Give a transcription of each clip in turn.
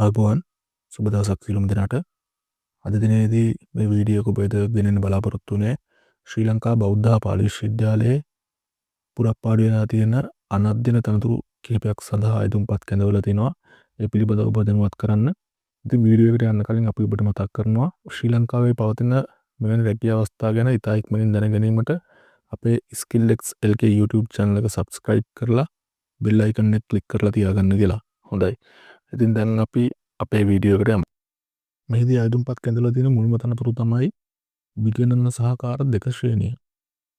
ආයුබෝවන්, සුබ දවසක් සියලුම දෙනාට. අද දිනේදී මේ වීඩියෝ එක ඔබ වෙත ගෙනෙන්න බලාපොරොත්තු වුණේ ශ්‍රී ලංකා බෞද්ධ හා පාලි විශ්වවිද්‍යාලයේ පුරප්පාඩු වෙලා තියෙන අනධ්‍යයන තනතුරු කිහිපයක් සඳහා අයදුම්පත් කැඳවලා තිනවා. ඒ පිළිබඳව ඔබ දැනුවත් කරන්න. ඉතින් වීඩියෝ එකට යන්න කලින් අපි ඔබට මතක් කරනවා, ශ්‍රී ලංකාවේ පවතින මෙවැනි රැකියා අවස්ථා ගැන ඉතා ඉක්මනින් දැන ගැනීමට අපේ Skill X LK YouTube channel එක subscribe කරලා බෙල් අයිකන් එක ක්ලික් කරලා තියාගන්න කියලා. හොඳයි. ඉතින් දැන් අපි අපේ වීඩියෝ එකට යමු. මෙහිදී අයදුම්පත් කැඳවලා තියෙන මුල්ම තනතුරු තමයි විගණන සහකාර 2 ශ්‍රේණිය.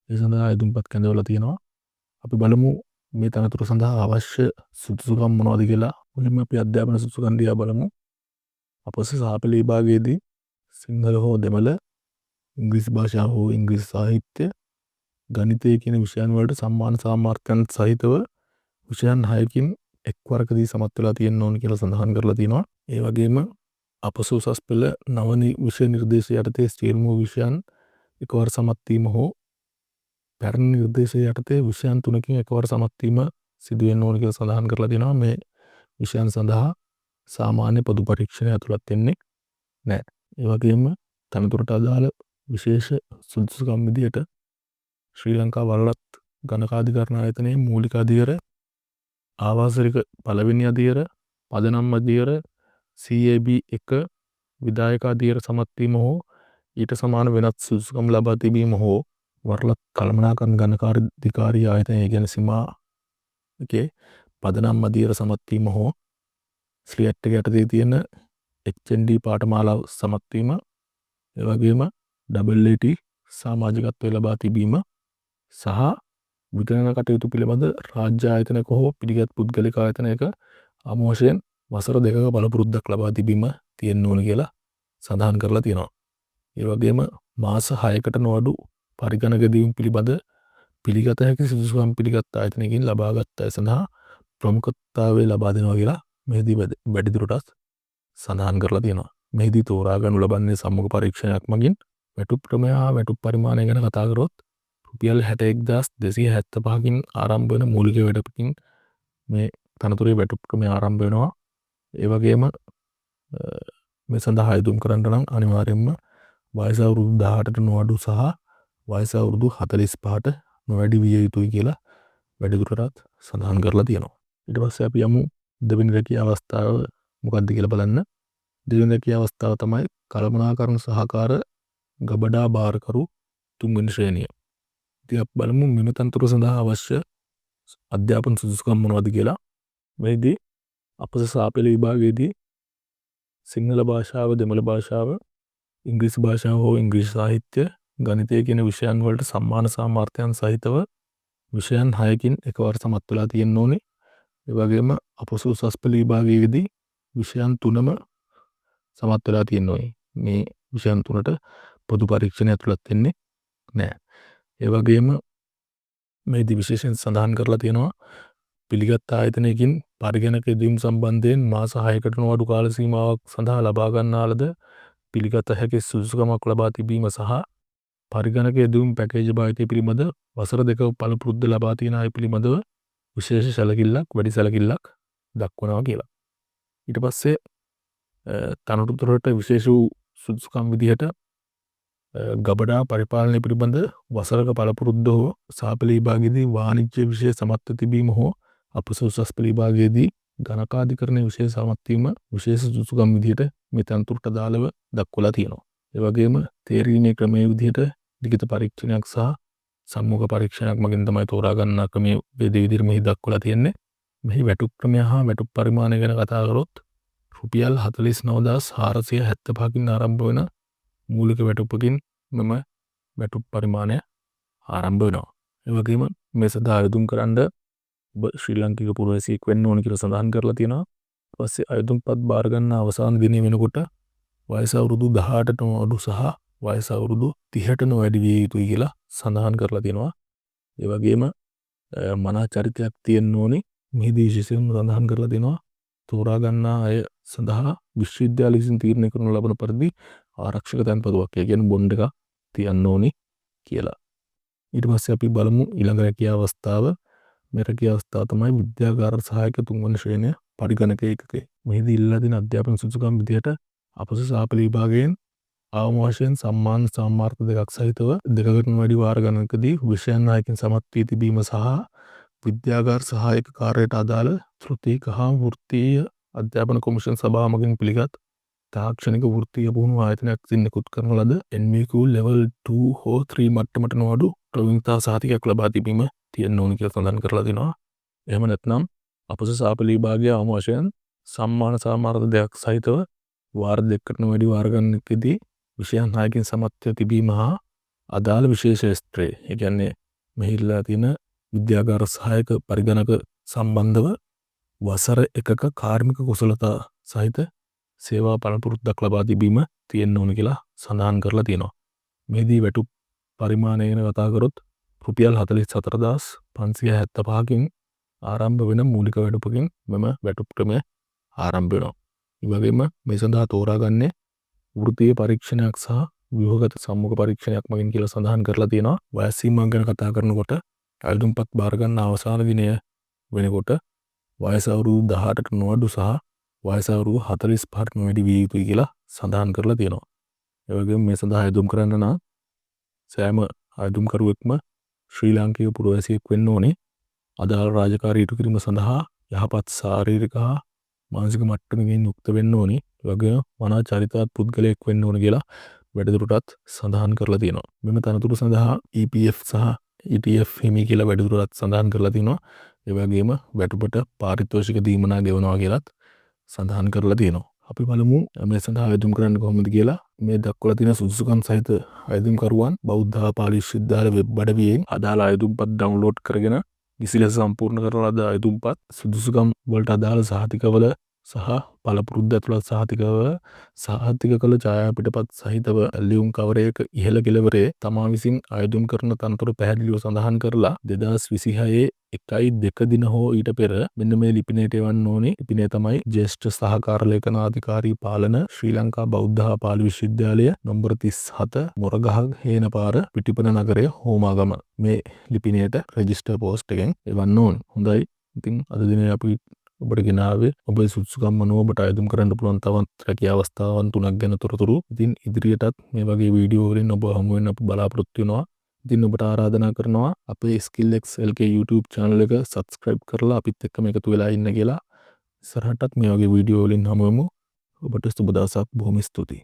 ඒ සඳහා අයදුම්පත් කැඳවලා තියෙනවා. අපි බලමු මේ තනතුර සඳහා අවශ්‍ය සුදුසුකම් මොනවද කියලා. මුලින්ම අපි අධ්‍යාපන සුදුසුකම් දිහා බලමු. අපොස සහපෙළ විභාගයේදී සිංහල හෝ දෙමළ, ඉංග්‍රීසි භාෂාව හෝ ඉංග්‍රීසි සාහිත්‍ය, ගණිතය කියන විෂයන් වලට සම්මාන සාමර්ථ්‍යයන් සහිතව විෂයන් 6කින් එක් වරකදී සමත් වෙලා තියෙන්න ඕන කියලා සඳහන් කරලා තියෙනවා. ඒ වගේම අපොස උසස් පෙළ නව විෂය නිර්දේශ යටතේ සියලුම විෂයන් එකවර සමත් වීම හෝ පැරණි නිර්දේශ යටතේ විෂයන් 3කින් එකවර සමත් වීම සිදු වෙන්න ඕන කියලා සඳහන් කරලා තියෙනවා. මේ විෂයන් සඳහා සාමාන්‍ය පොදු පරීක්ෂණය ඇතුළත් වෙන්නේ නැහැ. ඒ වගේම තනතුරට අදාළ විශේෂ සුදුසුකම් විදියට ශ්‍රී ලංකා වරලත් ගණකාධිකරණ ආයතනයේ මූලික අධිකර, ආවාසරික පළවෙනි අධිකර, පදනම් අධිකර, CAB 1 විධායක අධිකර සමත් වීම හෝ ඊට සමාන වෙනත් සුදුසුකම් ලබා තිබීම හෝ වරලත් කළමනාකරණ ගණකාධිකාරී ආයතනය, ඒ කියන්නේ සීමා එකේ පදනම් අධිකර සමත් වීම හෝ ස්ලියට් එක යටතේ තියෙන HND පාඨමාලාව සමත් වීම, ඒ වගේම AAT සමාජිකත්වය ලබා තිබීම සහ විගණන කටයුතු පිළිබඳ රාජ්‍ය ආයතනයක හෝ පිළිගත් පුද්ගලික ආයතනයක අමු වශයෙන් වසර 2ක පළපුරුද්දක් ලබා තිබීම තියෙන්න ඕන කියලා සඳහන් කරලා තියෙනවා. ඒ වගේම මාස 6කට නොඅඩු පරිගණක දීම් පිළිබඳ පිළිගත හැකි සුදුසුකම් පිළිගත් ආයතනයකින් ලබාගත් අය සඳහා ප්‍රමුඛතාවය ලබා දෙනවා කියලා මෙහිදී වැඩිදුරටත් සඳහන් කරලා තියෙනවා. මෙහිදී තෝරා ගනු ලබන්නේ සම්මුඛ පරීක්ෂණයක් මගින්. වැටුප් ක්‍රමය හා වැටුප් පරිමාණය ගැන කතා කරොත් රුපියල් 61,275කින් ආරම්භ වෙන මූලික වැටුපකින් මේ තනතුරේ වැටුප් ක්‍රමය ආරම්භ වෙනවා. ඒ වගේම මේ සඳහා අයදුම් කරන්න නම් අනිවාර්යයෙන්ම වයස අවුරුදු 18ට නොඅඩු සහ වයස අවුරුදු 45ට නොවැඩි විය යුතුයි කියලා වැඩිදුරටත් සඳහන් කරලා තියෙනවා. ඊට පස්සේ අපි යමු දෙවෙනි රැකියා අවස්ථාව මොකක්ද කියලා බලන්න. දෙවෙනි රැකියා අවස්ථාව තමයි කළමනාකරණ සහකාර ගබඩා භාරකරු තුන්වෙනි ශ්‍රේණිය. ඉතින් අපි බලමු මෙම තනතුර සඳහා අවශ්‍ය අධ්‍යාපන සුදුසුකම් මොනවද කියලා. මෙහිදී අපොස සාපෙළ විභාගයේදී සිංහල භාෂාව, දෙමළ භාෂාව, ඉංග්‍රීසි භාෂාව හෝ ඉංග්‍රීසි සාහිත්‍ය, ගණිතය කියන විෂයන් වලට සම්මාන සාමර්ථ්‍යයන් සහිතව විෂයන් 6කින් එකවර සමත් වෙලා තියෙන්න ඕනේ. ඒ වගේම අපොස උසස් පෙළ විභාගයේදී විෂයන් 3ම සමත් වෙලා තියෙන්න ඕනේ. මේ විෂයන් 3ට පොදු පරීක්ෂණය ඇතුළත් වෙන්නේ නෑ. ඒ වගේම මේදී විශේෂයෙන් සඳහන් කරලා තියෙනවා පිළිගත් ආයතනයකින් පරිගණක යෙදවීම් සම්බන්ධයෙන් මාස 6කට නොඅඩු කාල සීමාවක් සඳහා ලබා ගන්නා ලද පිළිගත හැකි සුදුසුකමක් ලබා තිබීම සහ පරිගණක යෙදවීම් පැකේජ් භාවිතය පිළිබඳ වසර 2ක පළපුරුද්ද ලබා තියෙන අය පිළිබඳව විශේෂ සැලකිල්ලක්, වැඩි සැලකිල්ලක් දක්වනවා කියලා. ඊට පස්සේ තනතුරට විශේෂ වූ සුදුසුකම් විදිහට ගබඩා පරිපාලනය පිළිබඳ වසරක පළපුරුද්ද හෝ සාපෙළ විභාගයේදී වාණිජ්‍ය විෂය සමත්ව තිබීම හෝ අපොස උසස් පෙළ විභාගයේදී ගණකාධිකරණ විෂය සමත් වීම විශේෂ සුදුසුකම් විදිහට මේ තනතුරට අදාළව දක්වලා තියෙනවා. ඒ වගේම තේරීමේ ක්‍රමයේ විදිහට ලිඛිත පරීක්ෂණයක් සහ සම්මුඛ පරීක්ෂණයක් මගින් තමයි තෝරා ගන්නා ක්‍රමයේ වේද විදිහට මෙහි දක්වලා තියෙන්නේ. මෙහි වැටුප් ක්‍රමය හා වැටුප් පරිමාණය ගැන කතා කරොත් රුපියල් 49,475කින් ආරම්භ වෙන මූලික වැටුපකින් මෙම වැටුප් පරිමාණය ආරම්භ වෙනවා. ඒ වගේම මේ සඳහා අයදුම් කරන්න ඔබ ශ්‍රී ලාංකික පුරවැසියෙක් වෙන්න ඕන කියලා සඳහන් කරලා තියෙනවා. ඊට පස්සේ අයදුම්පත් බාර ගන්න අවසාන දිනය වෙනකොට වයස අවුරුදු 18ට නොඅඩු සහ වයස අවුරුදු 30ට නොවැඩි විය යුතුයි කියලා සඳහන් කරලා තියෙනවා. ඒ වගේම මනා චරිතයක් තියෙන්න ඕනි. මෙහිදී විශේෂයෙන්ම සඳහන් කරලා තියෙනවා තෝරා ගන්නා අය සඳහා විශ්වවිද්‍යාල විසින් තීරණය කරනු ලබන පරිදි ආරක්ෂක තැන්පතුවක්, ඒ කියන්නේ බොන්ඩ් එකක් තියන්න ඕනි කියලා. ඊට පස්සේ අපි බලමු ඊළඟ රැකියා අවස්ථාව. මේ රැකියා අවස්ථාව තමයි විද්‍යාගාර සහායක තුන්වන ශ්‍රේණිය පරිගණක ඒකකය. මෙහිදී ඉල්ලලා තියෙන අධ්‍යාපන සුදුසුකම් විදියට අපොස සාපල විභාගයෙන් අවම වශයෙන් සම්මාන සම්මාර්ථ දෙකක් සහිතව දෙකකට වැඩි වාර ගණනකදී විෂයන් හයකින් සමත් වී තිබීම සහ විද්‍යාගාර සහායක කාර්යයට අදාළ තෘතීක හා වෘත්තීය අධ්‍යාපන කොමිෂන් සභාව මගින් පිළිගත් තාක්ෂණික වෘත්තීය පුහුණු ආයතනයක් විසින් නිකුත් කරන ලද NVQ level 2 හෝ 3 මට්ටමට නොඅඩු ප්‍රවීණතා සහතිකයක් ලබා තිබීම තියෙන්න ඕන කියලා සඳහන් කරලා තිනවා. එහෙම නැත්නම් අපොස සාපල විභාගය අවම වශයෙන් සම්මාන සාමාර්ථ දෙකක් සහිතව වාර දෙකකට නොවැඩි වාර ගණනකදී විෂයන් හයකින් සමත්ව තිබීම හා අදාළ විශේෂ ක්ෂේත්‍රයේ, ඒ කියන්නේ මෙහි ඉල්ලා තියෙන විද්‍යාගාර සහායක පරිගණක සම්බන්ධව වසර එකක කාර්මික කුසලතා සහිත සේවා පළපුරුද්දක් ලබා තිබීම තියෙන්න ඕන කියලා සඳහන් කරලා තියෙනවා. මෙහිදී වැටුප් පරිමාණය ගැන කතා කරොත් රුපියල් 44,575කින් ආරම්භ වෙන මූලික වැටුපකින් මෙම වැටුප් ක්‍රමය ආරම්භ වෙනවා. ඒ වගේම මේ සඳහා තෝරාගන්නේ වෘත්තීය පරීක්ෂණයක් සහ ව්‍යුහගත සම්මුඛ පරීක්ෂණයක් මගින් කියලා සඳහන් කරලා තියෙනවා. වයස් සීමාව ගැන කතා කරනකොට අයදුම්පත් බාර ගන්න අවසාන දිනය වෙනකොට වයස අවුරුදු 18ට නොඅඩු සහ වයස අවුරුදු 45ට නොවැඩි විය යුතුයි කියලා සඳහන් කරලා තියෙනවා. ඒ වගේම මේ සඳහා අයදුම් කරන්න නම් සෑම අයදුම්කරුවෙක්ම ශ්‍රී ලාංකික පුරවැසියෙක් වෙන්න ඕනේ. අදාළ රාජකාරී ඉටු කිරීම සඳහා යහපත් ශාරීරික හා මානසික මට්ටමකින් යුක්ත වෙන්න ඕනි. ඒ වගේම මනා චරිතවත් පුද්ගලයෙක් වෙන්න ඕන කියලා වැඩිදුරටත් සඳහන් කරලා තියෙනවා. මෙම තනතුරු සඳහා EPF සහ ETF හිමි කියලා වැඩිදුරටත් සඳහන් කරලා තිනවා. ඒ වගේම වැටුපට පාරිතෝෂික දීමනා ගෙවනවා කියලත් සඳහන් කරලා තියෙනවා. අපි බලමු මේ සඳහා අයදුම් කරන්න කොහොමද කියලා. මේ දක්වලා තියෙන සුදුසුකම් සහිත අයදුම්කරුවන් බෞද්ධ හා පාලි විශ්වවිද්‍යාල වෙබ් අඩවියෙන් අදාළ අයදුම්පත් ඩවුන්ලෝඩ් කරගෙන නිසි ලෙස සම්පූර්ණ කරන ලද අයදුම්පත් සුදුසුකම් වලට අදාළ සහතිකවල සහ පළපුරුද්ද ඇතුළත් සහතිකව සහතික කළ ඡායා පිටපත් සහිතව ලියුම් කවරයක ඉහළ කෙළවරේ තමා විසින් අයදුම් කරන තනතුර පැහැදිලිව සඳහන් කරලා 2026 1.2 දින හෝ ඊට පෙර මෙන්න මේ ලිපිනයට එවන්න ඕනේ. ලිපිනය තමයි ජ්‍යෙෂ්ඨ සහකාර ලේඛනාධිකාරී පාලන, ශ්‍රී ලංකා බෞද්ධ හා පාලි විශ්වවිද්‍යාලය, නොම්බර 37, මොරගහ හේනපාර, පිටිපන නගරය, හෝමාගම. මේ ලිපිනයට රෙජිස්ටර් පෝස්ට් එකෙන් එවන්න ඕනේ. හොඳයි. ඉතින් අද දිනේ අපි ඔබට ගෙනාවේ ඔබේ සුදුසුකම් අනුව ඔබට අයදුම් කරන්න පුළුවන් තවත් රැකියා අවස්ථාවන් තුනක් ගැන තොරතුරු. ඉතින් ඉදිරියටත් මේ වගේ වීඩියෝ වලින් ඔබ හමු වෙන්න අපි බලාපොරොත්තු වෙනවා. ඉතින් ඔබට ආරාධනා කරනවා අපේ Skill X LK YouTube channel එක subscribe කරලා අපිත් එක්කම එකතු වෙලා ඉන්න කියලා. ඉස්සරහටත් මේ වගේ වීඩියෝ වලින් හමු වෙමු. ඔබට සුබ දවසක්. බොහොම ස්තුතියි.